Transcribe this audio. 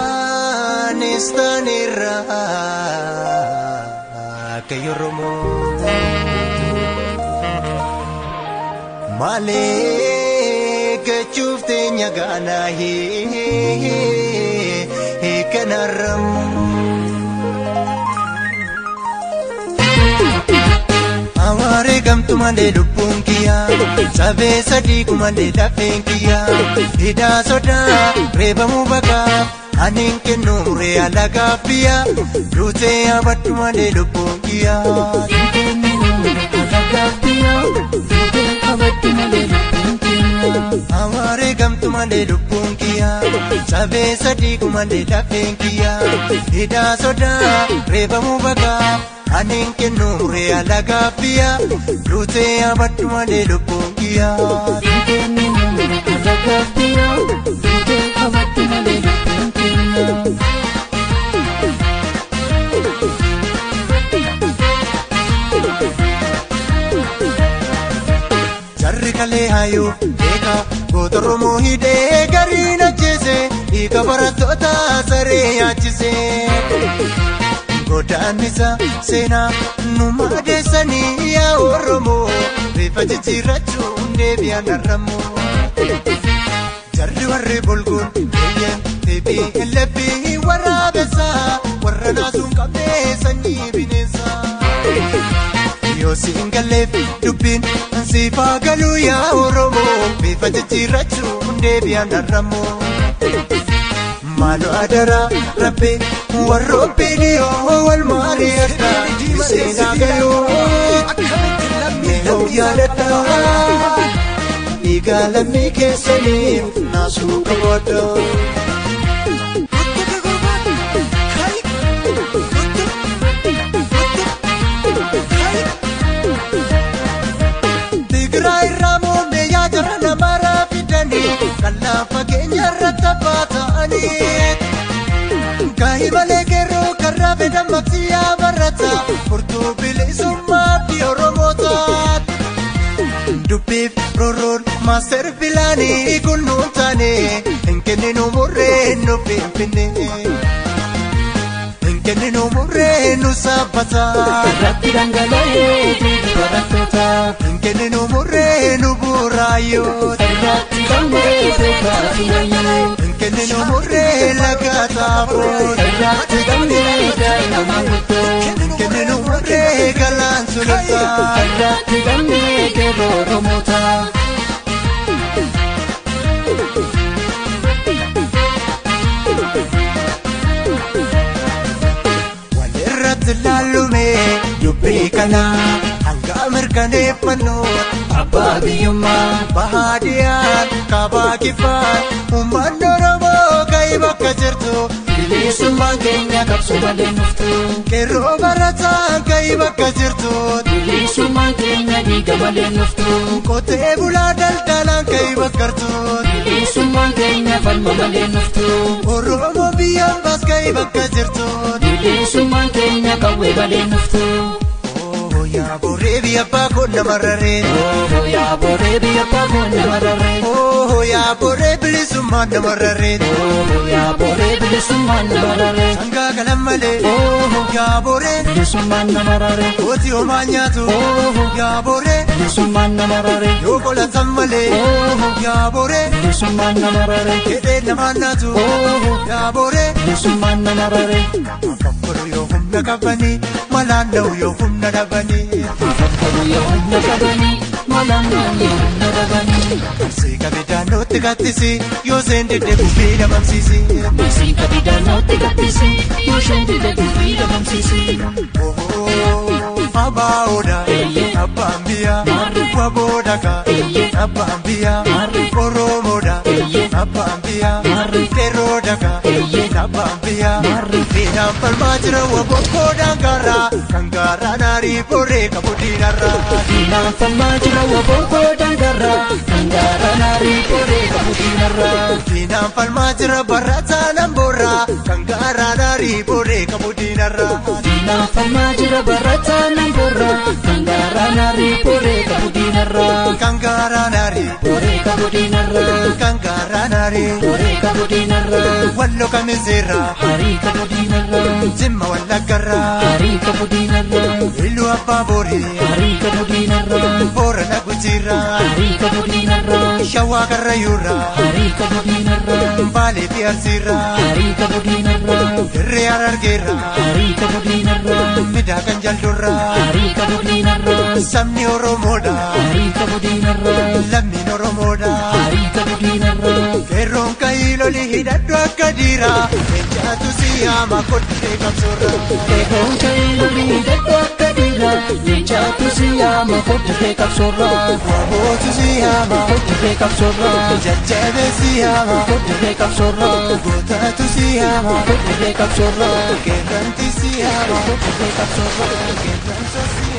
Akkantaan istaanirra akka Oromoo malee gachuuf teenya gaanaa hiikanarramu. Awaare gamtu malee lubbuun kiyyaa sabee sadii kumalee lafeen kiyyaa hidhaa sodaa reebamuu bakka ani kennu muree alagaa biyyaa duutee abaddu malee lubbuun kiyyaa. Awaare gamtu malee lubbuun kiyyaa sabee sadii kumalee lafeen kiyyaa hidhaa sodaa reebamuu bakka. Ani kennu muree alagaa biyyaa duutee abaddu malee lubbuun kiyyaa. Jarri kalee hayyuu beekaa goota Oromoo hidhee gariin ajjeese hiika barattoota saree nyaachise. Godaannisa seenaa nu madeessanii yaa Oromoo bifa jijjiirrachuun deebi'an arramoo. Jarri warri bulguun eeyyam deebii ellabbii waraabessaa warra naasuun qabnee sanyii bineensaa. Yoo siin galleef dubbiin siifaa galuu yaa Oromoo bifa jijjiirrachuun deebi'an arramoo. Maaloo adaraa rabbi warroobbi dhiyoo wal maari'adha seenaa galuu meehoo yaadadha dhiigaa lammii keessaniif naasuu qabaadha. Tigraay irraa muummee yaa jara namaraa fidanii kan lafa keenya irratti abbaa ta'anii. Kaahibalee qeerroo karraa fedhan maqsiyaa barata furtuu bilisummaa fi Oromoota. Dubbiif rorroon maaster filaanii kunnuun taane hin kenninu murree nu finfinne. Hin kenninu murree nu sabbata. Irratti dhangala'ee dhiigi barattoota. Hin kenninu murree nu bu'uuraayyoo. Irratti dhangala'ee beekaa fi wayyoo. Hin kenninu murree laga xaafoo. Irratti dhangala'ee daa'ima maanguddoo. Hin kenninu murree galaan sulultaa. Irratti dhangala'ee qeerroo Oromoota. Walirratti laallume dubbii kana hanga mirkaneeffannu Abbaa biyyummaa bahaadiyaan kaabaa kibbaan uummanni Oromoo ka'ee bakka jirtu bilisummaan keenya qabsoo malee nuftu. qeerroo barataan ka'ee bakka jirtu Bilisummaan keenya dhiiga malee nuftu. qotee bulaa daldalaan ka'ee bakka jirtu Bilisummaan keenya falma malee nuftu. Oromoo biyyaan baas ka'ee bakka jirtu. Bilisummaan keenya qawwee malee nuftu. Yaa boree biyya abbaa koo nama raree. Yaa boree biyya abbaa koo nama raree. Yaa boree bilisummaa nama raree. Yaa boree bilisummaa nama raree. Sangaa galan malee. Yaa boree Bilisummaan nama raree. kooti homaa nyaatu. Yaa boree Bilisummaan nama raree. yoo qolatan malee. Yaa boree Bilisummaan nama raree. hidhee namaa naatu. Yaa boree Bilisummaan nama raree. Afaffaru yoo humna qabanii malaan dha'u yoo humna dhabanii. Afaffaru yoo humna qabanii malaan dha'u yoo humna dhabanii. Seeka bidaanootti kattisi yoo seen didde gubbii dhabamsiisi. Seeka bidaanootti kattisi yoo seen didde gubbii dhabamsiisi. Abaa'oodha abbaan biyyaa waboodha abbaan biyyaa Oromoodha abbaan biyyaa qeerroodha abbaan biyyaa Fiinaan falmaa jira wabokkoodhaan garaa kan garaa naarii boree qabu diinarraa. Fiinaan falmaa jira wabokkoodhaan garaa kan garaa naarii boree qabu diinarraa. Fiinaan falmaa jira barataa lamboorraa kan garaa naarii boree qabu diinarraa. Fiinaan falmaa jira barataa lamboorraa kan garaa naarii boree qabu diinarraa. Kan garaa naarii Boree qabu diinarraa. kan garaa naarii. Hararee, Waree qabu diinarraa. Walloo Kamiseerraa, Harii qabu diinarraa. Jimma Wallaggarraa, Harii qabu diinarraa. Iluu Abbaa Boorii, Harii qabu diinarraa. Boorana Gujiirraa, Harii qabu diinarraa. Shawaa Karrayyuurraa, Harii qabu diinarraa. Baalee fi Arsiirraa, Harii qabu diinarraa. Dirree Harargeerraa, Harii qabu diinarraa. Midaa kan jaldurraa, Harii qabu diinarraa. Sabni Oromoodha, Harii qabu diinarraa. Lammiin Oromoodha. Harii qabu diinarraa. Qeerroon ka'ii lolii hidhadhu akka dhiiraa, leencaatu si yaama kottee qabsoorra. Qeerroon ka'ii lolii hidhadhu akka dhiiraa, leencaatu si yaama kottee qabsoorra. Wabootu si yaama kottee qabsoorra. Jajjabee si yaama kottee qabsoorra. Gootatu si yaama kottee qabsoorra. Qeerranti si yaama kottee qabsoorra. Qeerransa si